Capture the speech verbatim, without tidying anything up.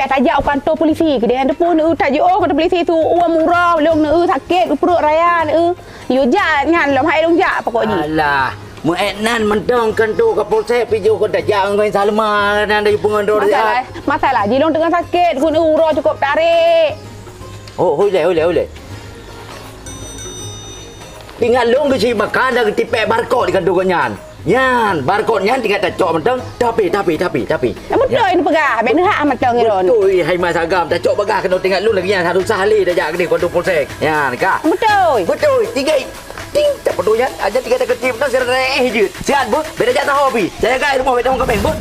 Tajak u kantor polisi, keudeh nyan teupeu neu tajak u kantor polisi tu, uang murah, lông neu sakét, pruet raya neu. Yo jak nyan lom, hai lông jak pokok jih. Alah, meu'et nan mantong kantor Kapolsek pih jeuet kon tajak ngon Salma nan dari pengendor Masalah, masalah jih lông teungoh sakét, kon uroe cukôp tarék. Oh, hôi lé, hôi lé, hôi lé. Ingat lông geucit makan dan geutipék barcode di kantor gobnyan. Nyan, barcode nyan tinggai tacok mantong, tapi, tapi, tapi, tapi. Beutôi neupeugah, bèk neuhak mantong ngiron. Beutôi, hai Mas Agam, tacok bagah keunoe tinggai lôn lagèe nyan, harôh sah lé tajak keudeh kantor polsek. Nyan, ka. Beutôi. Beutôi, tinggai ting tak beutôi nyan, aja tinggai takeutip mantong sira eh jeuet. Siat beuh, bèk tajak saho pi. Jaga rumoh bèk tamong kabeng beuh.